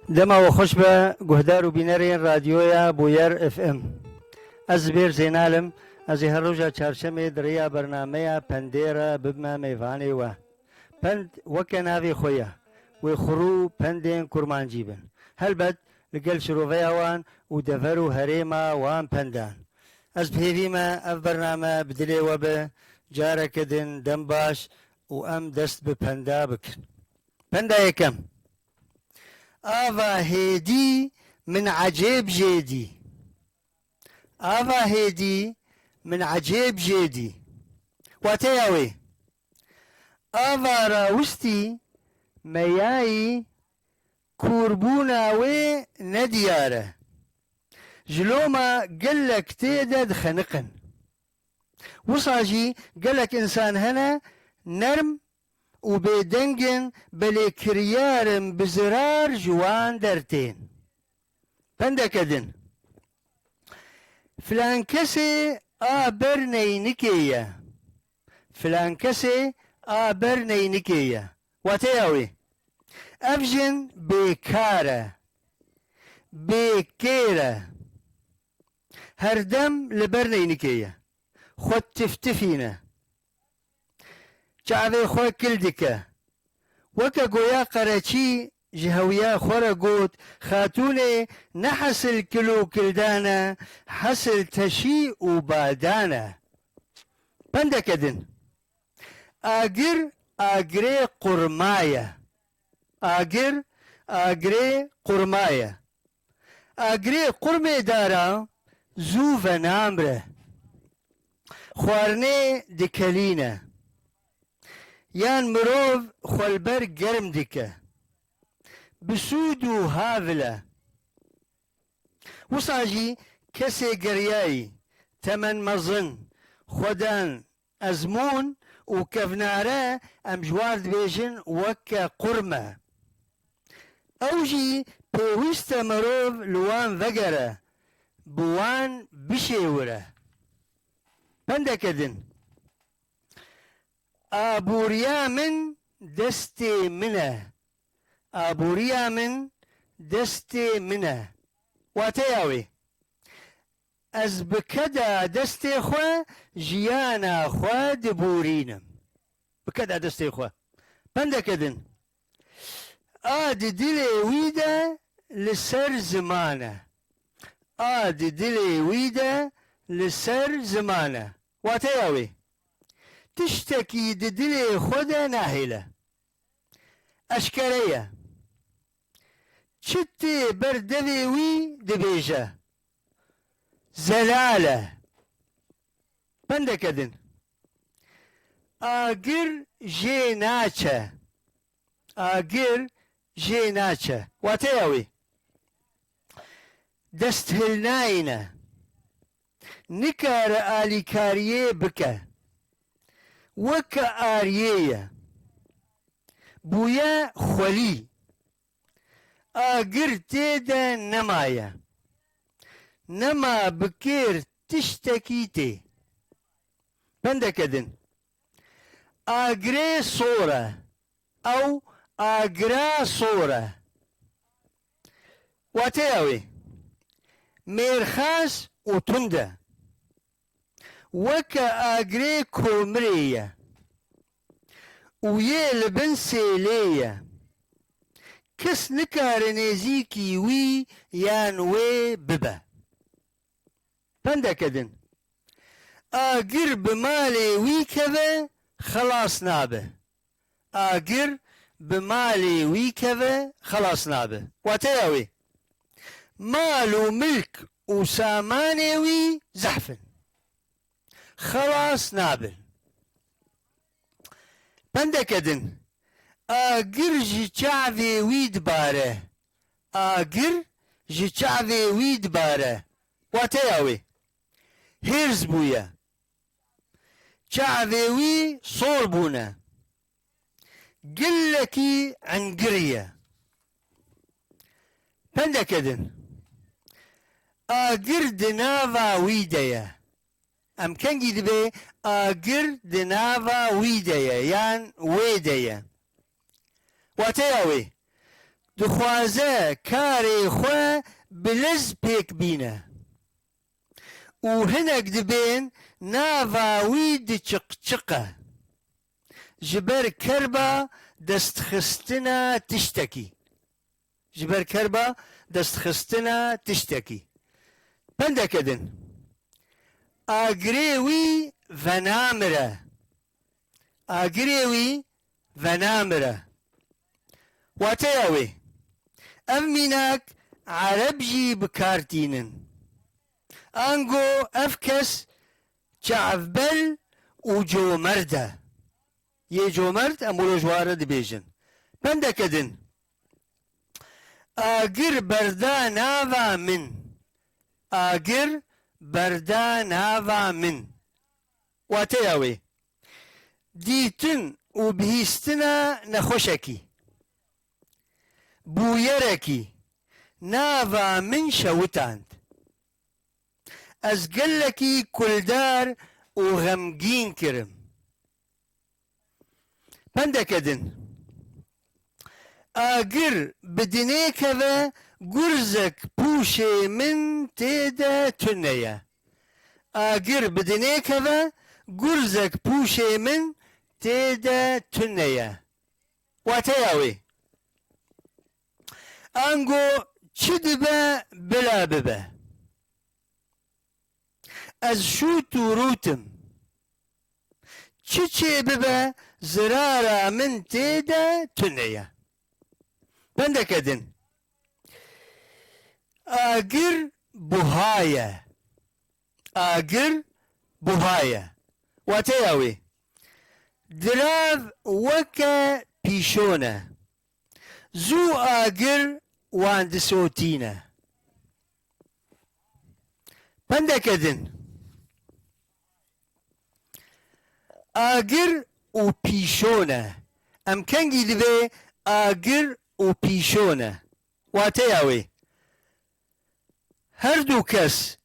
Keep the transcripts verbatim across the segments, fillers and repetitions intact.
Dema we xweş be, guhdar û bînerên Radyoya Bûyer F M. Ez Zibêr Zeynal im, ez ê her roja çarşemê di rêya bernameya Pendê re bibime mêvanê we. Pend weke navê xwe ye, wê xurû pendên kurmancî bin. Helbet li gel şiroveya wan û dever û herêma wan pendan. Ez bi hêvî me ev bername bi dilê we be, careke din dem baş û em dest bi penda bikin. Penda yekem. Ava hêdî min ecêb jê dî. Ava hêdî min ecêb jê dî. Wateya wê, ava rawistî meyayî kûrbûna wê nediyar e. Ji loma gelek tê de dixeniqin. Wisa jî gelek însan hene nerm û bêdeng in, belê kiryar in bi zirar ji wan dertên. Pendeke din. Filan kesê a ber neynikê ye. Filan kesê a ber neynikê ye. Wateya wê. Ev jin bêkar e. Bêkêr e. Herdem li ber neynikê ye. Xwe tiftifîne. Çavê xwe kil dike. Weke goya qereçî ji hewiya xwe re got, Xatûnê, ne hesil kil û kildan e, hesil teşî û badan e. Pendeke din. Agir, agirê qurma ye. Agir, agirê qurma ye. Agirê qurmê dara zû venamre. Xwarinê dikelîne. Yan mirov xwe li ber germ dike. Bi sûd û havil e. Wisa jî kesê geriyayî, temen mezin, xwedan, ezmûn û kevnare em ji wan dibêjin weke qurme. Ew jî pêwîst e mirov li wan vegere, bi wan bişêwire. Pendeke din. Aboriya min destê min e. Aboriya min destê min e. Wateya wê. Ez bi keda destê xwe jiyana xwe diborînim. Bi keda destê xwe. Pendeke din. A di dilê wî de li ser ziman e. A di dilê wî de li ser ziman e. Wateya wê. Tiştekî di dilê xwe de nahêle. Eşkere ye. Çi tê ber devê wî dibêje. Zelal e. Pendeke din. Agir jê naçe. Agir jê naçe. Wateya wê. Desthilnayîne. Nikare alîkariyê bike. Weke ariyê ye. Bûye xwelî. Agir tê de nemaye. Nema bi kêr tiştekî tê. Pendeke din. Agirê sor e. Ew agira sor e. Wateya wê. Mêrxas û tund e. Weke agirê komirê ye û yê li bin sêlê ye. Kes nikare nêzîkî wî yan wê bibe. Pendeke din. Agir bi malê wî keve, xelas nabe. Agir bi malê wî keve, xelas nabe. Wateya wê. Mal û milk û samanê wî zehf in. Xelas nabin. Pendeke din. Agir ji çavê wî dibare. Agir ji çavê wî dibare. Wateya wê. Hêrs bûye. Çavê wî sor bûne. Gilekî engirî ye. Pendeke din. Agir di nava wî de ye. Em kengî dibe agir di nava wî de ye yan wê de ye. Wateya wê, dixwaze karê xwe bi lez pêk bîne û hinek dibên nava wî diçiqçiqe. Ji ber kerba destxistina tiştekî. Ji ber kerba destxistina tiştekî. Pendeke din. Agirê wî venamire. Agirê wî venamire. Wateya wê, ev mînak Ereb jî bi kar tînin. Ango ev kes çavbel û comerd e. Yê comerd em wilo ji wan re dibêjin. Pendeke din. Agir berda nava min. Agir berda nava min. Wateya wê. Dîtin û bihîstina nexweşekî. Bûyerekî nava min şewitand. Ez gelekî kuldar û xemgîn kirim. Pendeke din. Agir bi dinê keve, gurzek pûşê min tê de tune ye. Agir bi dinê keve, gurzek pûşê min tê de tune ye. Wateya wê. Ango çi dibe bila bibe. Ez şût û rût im. Çi çê bibe, zirara min tê de tune ye. Pendeke din. Agir buha ye. Agir buha ye. Wateya wê. Dirav weke pîşon e. Zû agir wan disotîne. Pendeke din. Agir û pîşon e. Em kengî divê agir û pîşon e. Wateya wê. Her du kes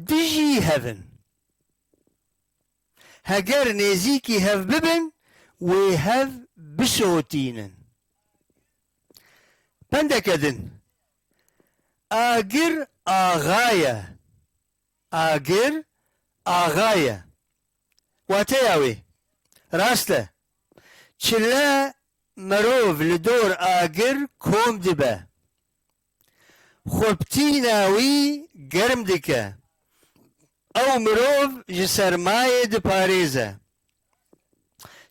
dijî hev in. Heger nêzîkî hev bibin, wê hev bisotînin. Pendeke din. Agir axa ye. Agir axa ye. Wateya wê. Rast e. Çile mirov li dor agir kom dibe. Xwe bi tîna wî germ dike. Ew mirov ji sermayê diparêze.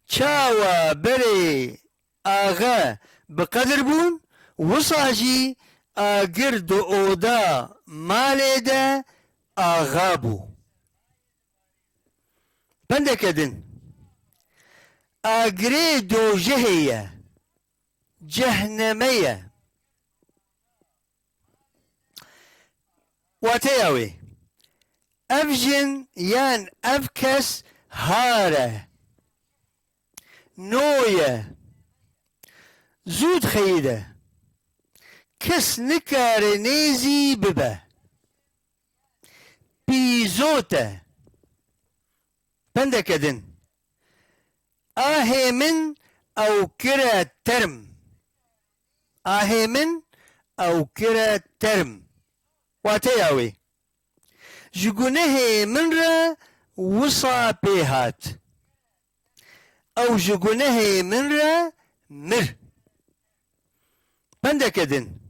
Çawa berê axe bi qedir bûn, wisa jî agir di oda malê de axa bû. Pendeke din. Agirê dojehê ye. Cehneme ye. Wateya wê, ev jin yan ev kes har e. No ye. Zû dixeyide. Kes nikare nêzî bibe. Pîzot e. Pendeke din. Ahê min ew kire term. Ahê min ew kire term. Wateya wê. Ji gunehê min re wisa pê hat. Ew ji gunehê min re mir. Pendeke din.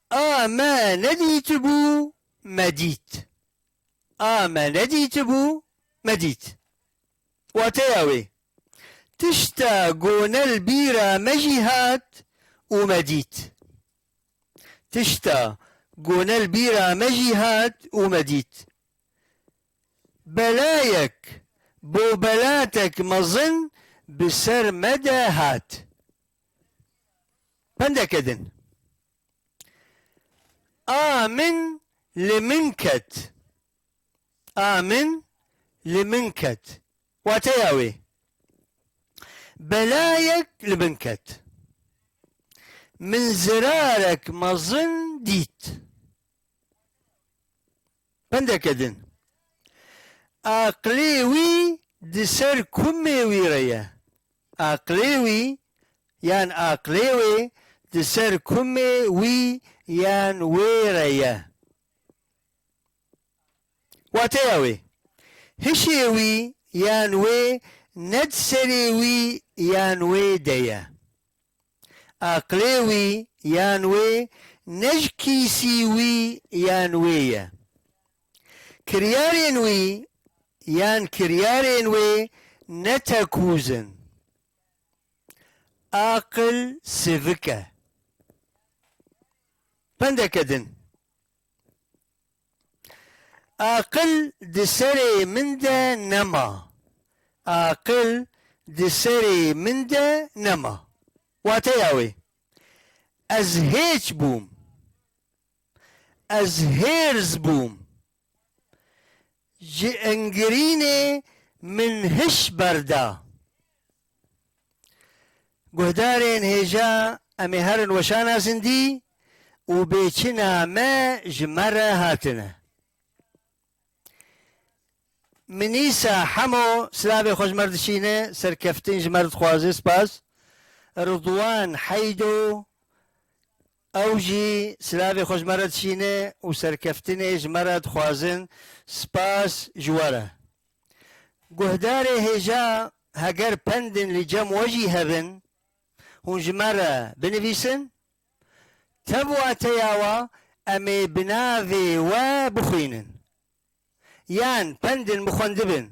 A me nedîtibû, me dît. A me nedîtibû, me dît. Wateya wê, tişta gone li bîra me jî hat û me dît. Tişta gone li bîra me jî hat û me dît. Belayek, bobelatek mezin bi ser me de hat. Pendeke din. A min li min ket. A min li min ket. Wateya wê. Belayek li min ket. Min zirarek mezin dît. Pendeke din. Aqilê wî di ser kumê wî re ye. Aqilê wî yan aqilê wê di ser kumê wî yan wê re ye. Wateya wê, hişê wî yan wê ne di serê wî yan wê de ye. Aqilê wî yan wê ne ji kîsî wî yan wê ye. Kiryarên wî yan kiryarên wê ne tekûz in. Aqil sivik e. Pendeke din. Aqil di serê min de nema. Aqil di serê min de nema. Wateya wê, ez hêç bûm. Ez hêrz bûm. Ji engirînê min hiş berda. Guhdarên hêja, em ê herin weşana zindî û bêçina me ji me re hatine. Minîsa Hemo, silavê xwe ji me re dişîne, serkeftin ji me re dixwaze, spas. Ridwan Heydo, ew jî silavê xwe ji me re dişîne û serkeftinê ji me re dixwazin, spas ji we re. Guhdarê hêja, heger pendin li cem we jî hebin, hûn ji me re binivîsin, tev wateya we em ê bi navê we bixwînin. Yan pendin bi xwendibin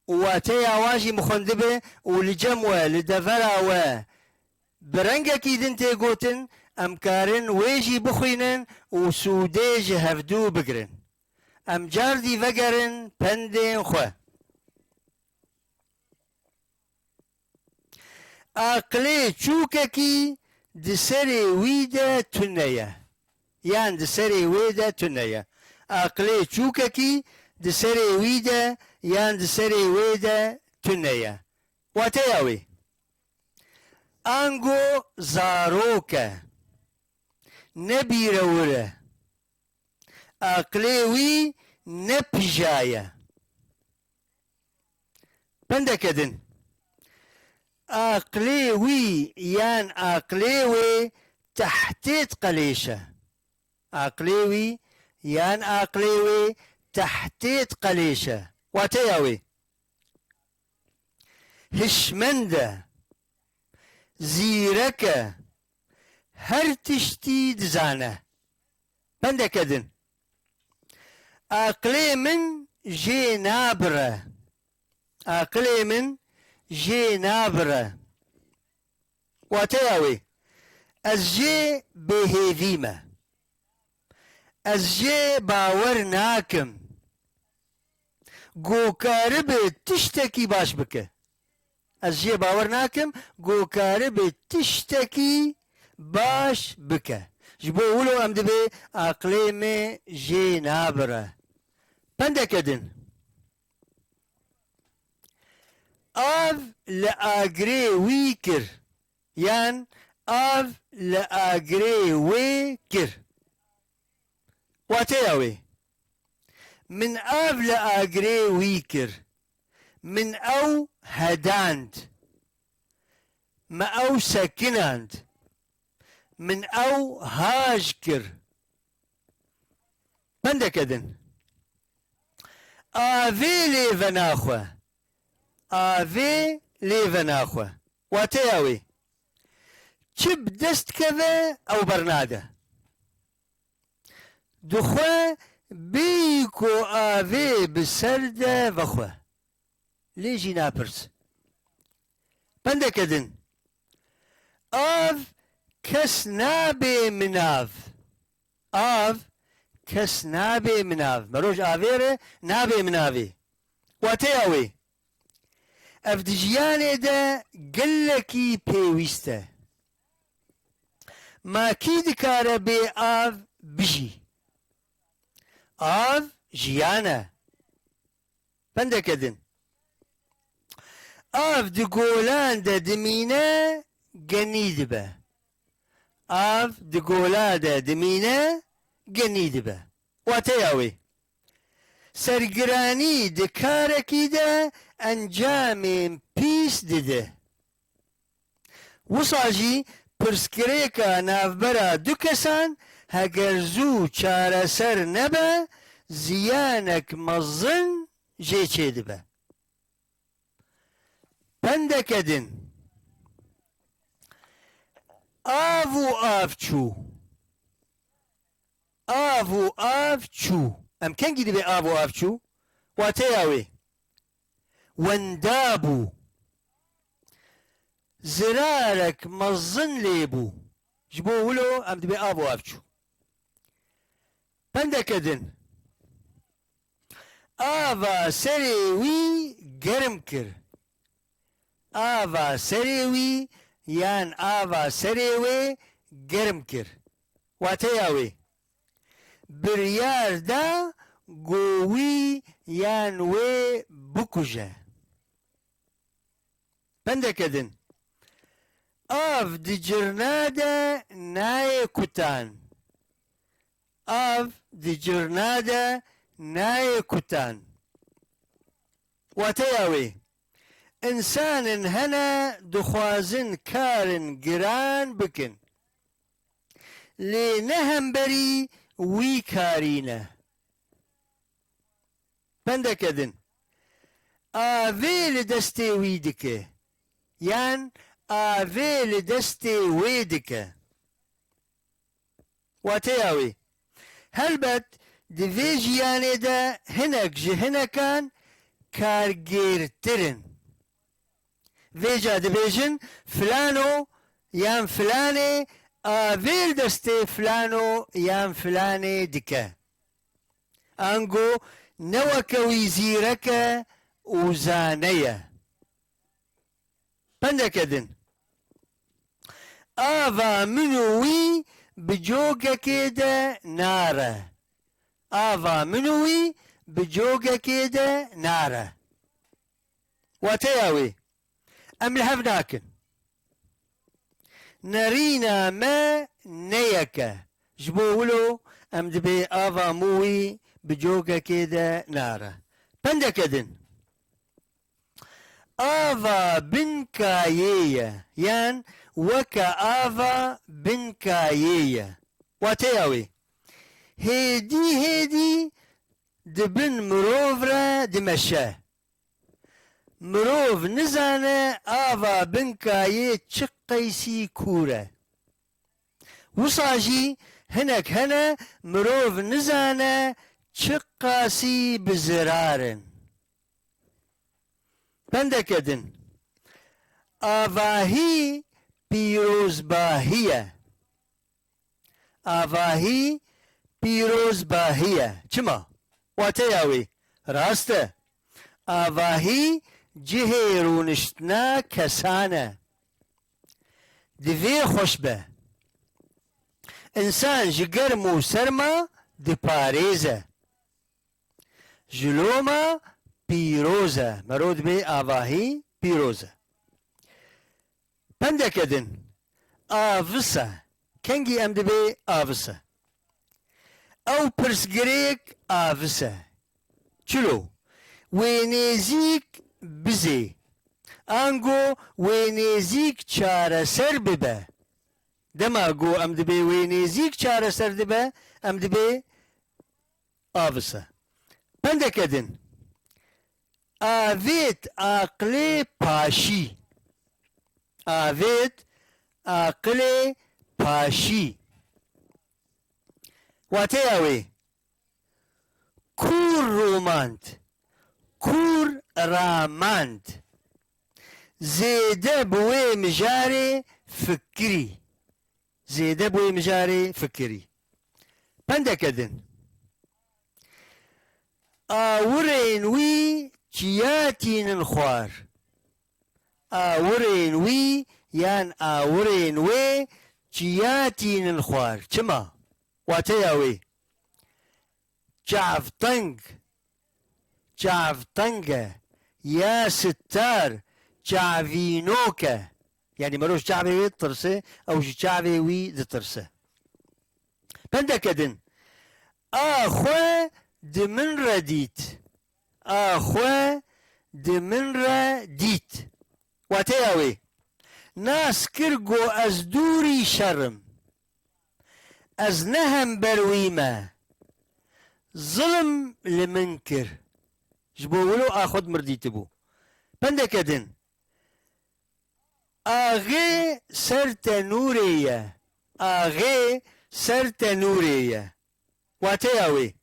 û wateya wan jî bi xwendibe û li cem we, li devera we bi rengekî din tê gotin, em karin wê jî bixwînin û sûdê ji hevdû bigirin. Em cardî vegerin pendên xwe. Aqilê çûkekî di serê wî de tune ye, yan di serê wê de tune ye. Aqilê çûkekî di serê wî de yan di serê wê de tune ye. Wateya wê, ango zarok e, ne bîrewir e. Aqilê wî ne pija ye. Pendeke din. Aqilê wî yan aqilê wê tehtêt qelêş e. Aqilê wî yan aqilê wê tehtêt qelêş e. Wateya wê, hişmend e, zîrek e, her tiştî dizane. Pendeke din. Aqilê min jê nabire. Aqilê min jê nabire. Wateya wê, ez jê bêhêvî me. Ez jê bawer nakim. Ku karibe tiştekî baş bike. Ez jê bawer nakim ku karibe tiştekî baş bike. Ji bo wilo em dibê aqilê me jê nabire. Pendeke din. Av li agirê wî kir. Yan av li agirê wê kir. Wateya wê. Min av li agirê wî kir. Min ew hedand. Me ew sekinand. Min ew haj kir. Pendeke din. Avê lê venaxwe. Avê lê venaxwe. Wateya wê. Çi bi dest keve ew bernade. Dixwe bêyî ku avê bi ser de vexwe. Lê jî napirs. Pendeke din. Av kes nabê minav. Av kes nabê minav. Meroj avê re nabê minavê. Wateya wê. Ev di jiyanê de gelekî pêwîst e. Ma kî dikare bê av bijî? Av jiyan e. Pendeke din. Av di golan de dimîne, genî dibe. Av di gola de dimîne, genî dibe. Wateya wê. Sergiranî di karekî de encamên pîs dide. Wisa jî pirsgirêka navbera du kesan heger zû çareser nebe, ziyanek mezin jê çêdibe. Pendeke din. Av û av çû. Av û av çû. Em kengî dibê av û av çû? Wateya wê. Wenda bû. Zirarek mezin lê bû. Ji bo wilo em dibê av û av çû. Pendeke din. Ava serê wî germ kir. Ava serê wî yan ava serê wê germ kir. Wateya wê. Biryar da ku wî yan wê bikuje. Pendeke din. Av di cirna de nayê kutan. Av di cirna de nayê kutan. Wateya wê, însanên hene dixwazin karin giran bikin. Lê ne hemberî wî karî ne. Pendeke din. Avê li destê wî dike. Yan avê li destê wê dike. Wateya wê. Helbet di vê jiyanê de hinek ji hinekan kargêrtir in. Vêca dibêjin filano yan filanê avê li destê filano yan filanê dike. Ango ne weke wî zîrek e û zane ye. Pendeke din. Ava min û wî bi cokekê de nare. Ava min û wî bi cokekê de nare. Wateya wê. Em li hev nakin. Nerîna me ne yek e. Ji bo wilo em dibê ava min û wî bi cokekê de nare. Pendeke din. Ava bin kayê ye, yan weke ava bin kayê ye. Wateya wê. Hêdî hêdî di bin mirov re dimeşe. Mirov nizane ava bin kayê çi qeysî kûr e. Wisa jî hinek hene mirov nizane çi qasî bi zirar in. Pendeke din. Avahî pîrozbahî ye. Avahî pîrozbahî ye. Çima? Wateya wê rast e. Avahî cihê rûniştina kesan e. Divê xweş be. Însan ji germ û serma diparêze. Ji loma pîroz e. Mero dibê avahî pîroz e. Pendeke din. Avis e. Kengî em dibê avis e. Ew pirsgirêk avis e. Çilo? Wê nêzîk bizê. Ango wê nêzîk çareser bibe. Dema ku em dibê wê nêzîk çareser dibe, em dibê avis e. Pendeke din. Avêt aqilê paşî. Avêt aqilê paşî. Wateya wê. Kûr rûmand. Kûr ramand. Zêde bi wê mijarê fikirî. Zêde bi wê mijarê fikirî. Pendeke din. Awirên wî çiya tînin xwar. Awirên wî yan awirên wê çiya tînin xwar. Çima? Wateya wê. Çavteng. Çavteng e. Ya sittar. Çavînok e. Yanî mero ji çavê wê ditirse, ew ji çavê wî ditirse. Pendeke din. A xwe di min re dît. A xwe di min re dît. Wateya wê. Nas kir ku ez dûrî şer im. Ez ne hember wî me. Zilm li min kir. Ji bo wilo a xwe di mir dîtibû. Pendeke din. Axê ser tenûrê ye. Axê ser tenûrê ye. Wateya wê,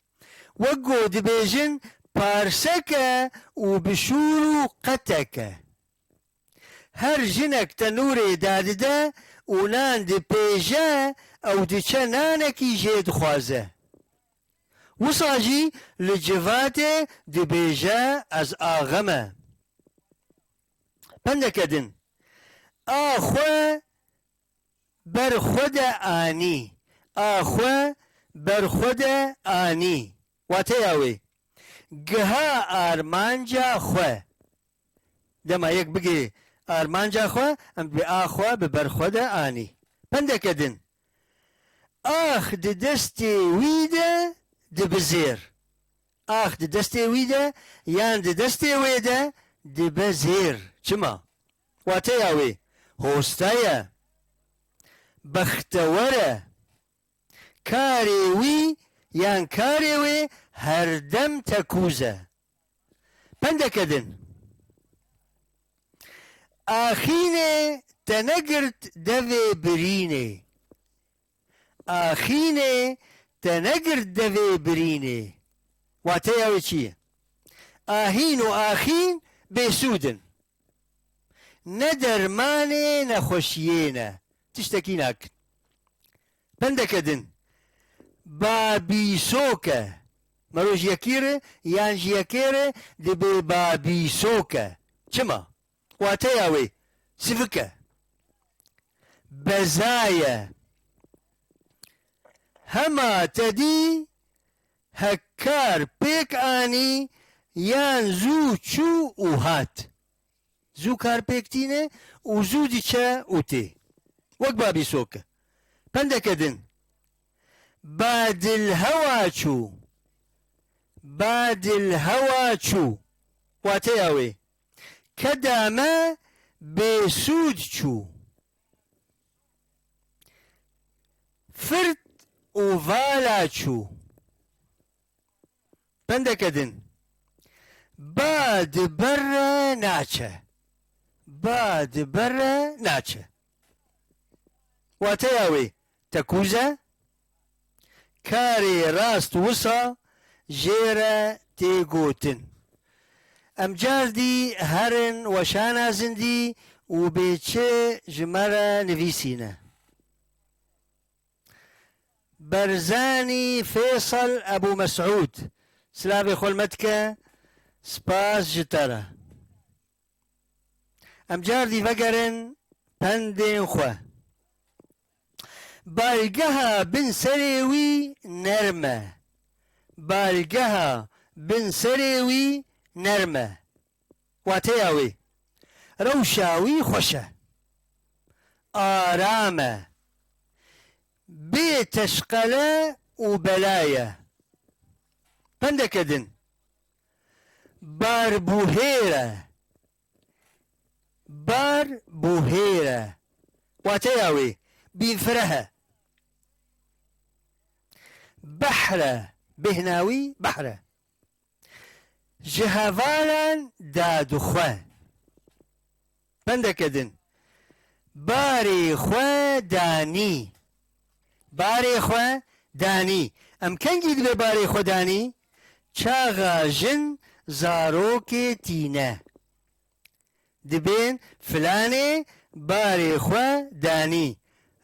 wek ku dibêjin, parseke û bi şûr û qeteke. Her jinek tenûrê dadide û nan dipêje, ew diçe nanekî jê dixwaze. Wisa jî li civatê dibêje, ez axe me. Pendeke din. A xwe ber xwe de anî. A xwe ber xwe de anî. Wateya wê, giha armanca xwe. Dema yek bigê armanca xwe, em dibê a xwe bi ber xwe de anî. Pendeke din. Ax di destê wî de dibe zêr. Ax di destê wî de yan di destê wê de dibe zêr. Çima? Wateya wê, hosta ye, bextewer e, karê wî yan karê wê herdem tekûz e. Pendeke din. Axînê te negirt devê birînê. Axînê te negirt devê birînê. Wateya wê çi ye? Ahîn û axîn bêsûd in. Ne dermanê nexweşiyê ne. Tiştekî nakin. Pendeke din. Babîsok e. Mero ji yekî re yan ji yekê re dibe babîsok e. Çima? Wateya wê, sivik e. Beza ye. Hema te dî hek kar pêk anî yan zû çû û hat. Zû kar pêk tîne û zû diçe û tê. Wek babîsok e. Pendeke din. Badil hewa çû. Badil hewa çû. Wateya wê. Keda me bêsûd çû. Firt û vala çû. Pendeke din. Ba di ber re naçe. Ba di ber re naçe. Wateya wê, tekûz e. Karê rast wisa jê re tê gotin. Em cardî herin weşana zindî û bê çi ji me re nivîsîne. Berzanî Fêsal Ebû Mesûd, silavê xwe li me dike, spas ji te re. Em cardî vegerin pendên xwe. Balgeha bin serê wî nerm e. Balgeha bin serê wî nerm e. Wateya wê, rewşa wî xweş e. Aram e. Bê teşqele û bela ye. Pendeke din. Bar buhêr e. Bar buhêr e. Wateya wê, bînfireh e. Behr e. Bêhna wî behr e. Ji hevalan dadixwe. Pendeke din. Barê xwe danî. Barê xwe danî. Em kengî dibe barê xwe danî? Çaxa jin zarokê tîne. Dibên filanê barê xwe danî.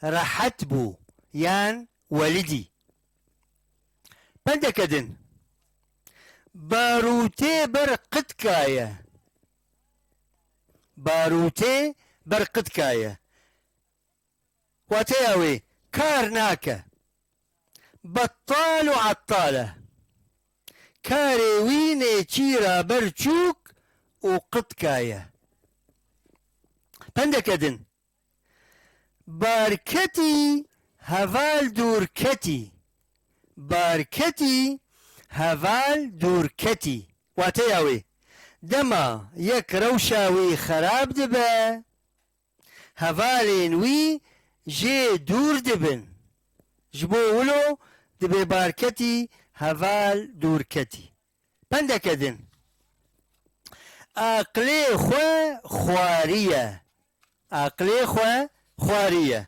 Rehet bû yan welidî. Pendeke din. Barûtê ber qitka ye. Barûtê ber qitka ye. Wateya wê, kar nake. Bettal û ettal e. Karê wî nêçîra ber çûk û qitka ye. Pendeke din. Barketî heval dûrketî. Barketî heval dûrketî. Wateya wê, dema yek rewşa wî xerab dibe, hevalên wî jê dûr dibin. Ji bo wilo di bêbarketî heval dûr ketî. Pendeke din. Aqilê xwe xwariye. Aqilê xwe xwariye.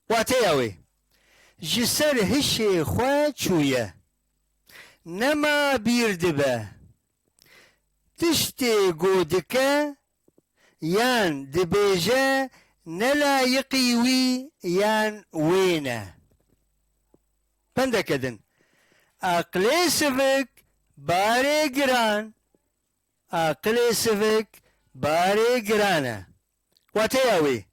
Wateya wê, ji ser hişê xwe çûye. Nema bîr dibe. Tiştê ku dike yan dibêje ne layiqî wî yan wê ne. Pendeke din. Aqilê sivik barê giran. Aqilê sivik barê giran e. Wateya wê,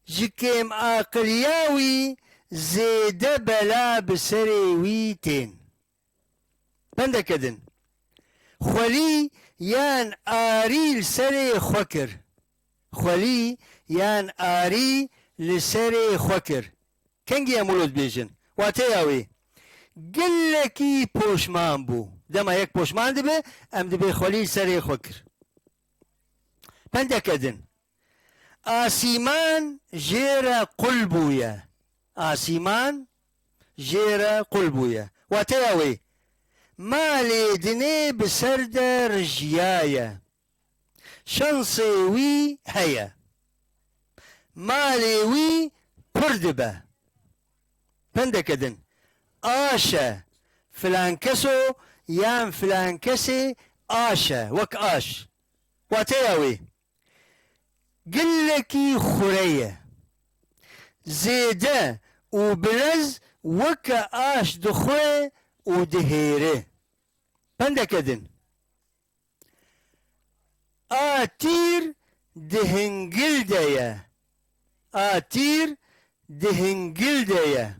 ji kêmaqiliya wî zêde bela bi serê wî tên. Pendeke din. Xwelî yan arî li serê xwe kir. Xwelî yan arî li serê xwe kir. Kengî em wilo dibêjin. Wateya wê, gelekî poşman bû. Dema yek poşman dibe, em dibê xwelî li serê xwe kir. Pendeke din. Asîman jê re qul bûye. Asîman jê re qul bûye. Wateya wê, malê dinê bi ser de rijiyaye. Şansê wî heye. Malê wî pir dibe. Pendeke din. Aş e. Filan keso yan filan kesê aş e. Wek aş. Wateya wê. Gelekî xure ye. Zêde û bilez weke aş dixwe û dihêre. Pendeke din. A tîr di hingil de ye. A tîr di hingil de ye.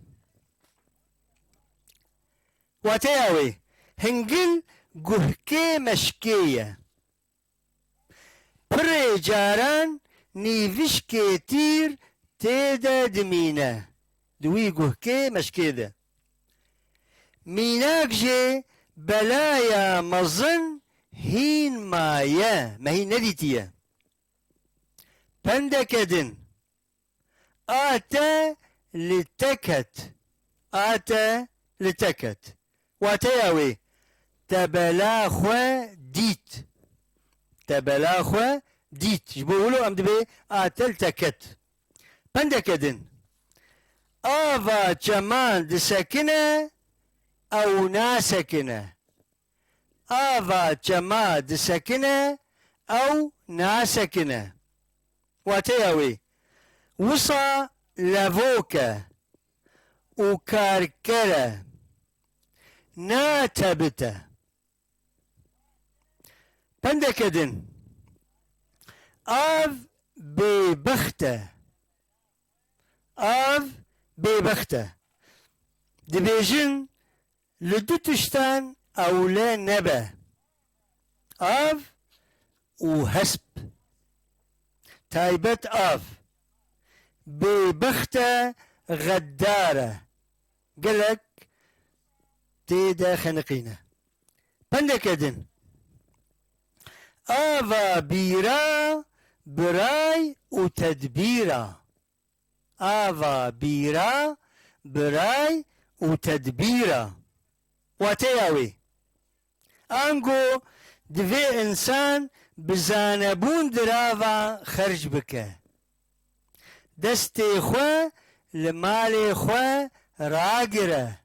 Wateya wê, hingil guhkê meşkê ye. Pirê caran nîvişkê tîr tê de dimîne. Di wî guhkê meşkê de. Mînak jê belaya mezin hîn maye, me hîn nedîtiye. Pendeke din. A te li te ket. A te li te ket. Wateya wê, te bela xwe dît. Te bela xwe dît. Ji bo wilo em dibê a te li te ket. Pendeke din. Ava çeman disekine, ew nasekine. Ava çema disekine, ew nasekine. Wateya wê, wisa levok e û karker e, natebit e. Pendeke din, av bêbext e. Av bêbext e. Dibêjin, li du tiştan ewle nebe. Av û hesp. Taybet av. Bêbext e, xeddar e. Gelek tê de xeniqîne. Pendeke din. Ava bîra, biray û tedbîra. Ava bîra, biray û tedbîra. Wateya wê. Ango divê însan bi zanebûn dirava xerc bike. Destê xwe li malê xwe ragire.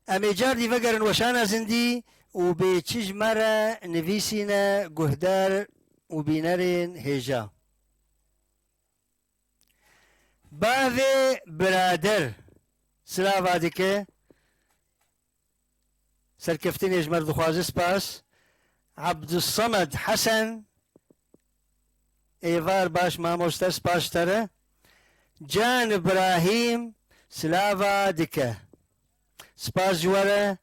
Em ê cardî vegerin weşana zindî û bê çi ji me re nivîsîne guhdar û bînerên hêja. Bavê birader silava dike. Serkeftinê ji me re dixwaze, spas. Abdulsamed Hesen, êvar baş mamoste, spas ji te re. Can Ibrahîm silava dike. Spas ji we re.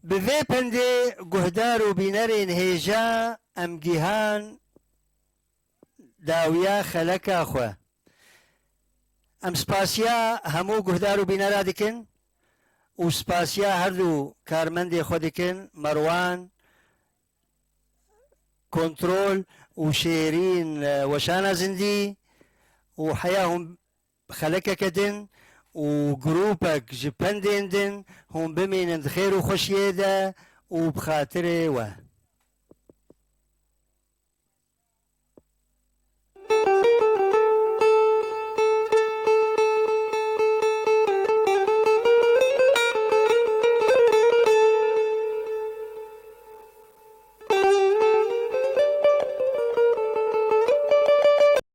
Bi vê pendê guhdar û bînerên hêja em gihan dawiya xeleka xwe. Em spasiya hemû guhdar û bînera dikin û spasiya her du karmendê xwe dikin, Merwan, kontrol, û şêrîn, e, weşana zindî û heya hûn xelekeke din û grûpek ji pendên din hûn bimînin di xêr û xweşiyê de û bi xatirê we.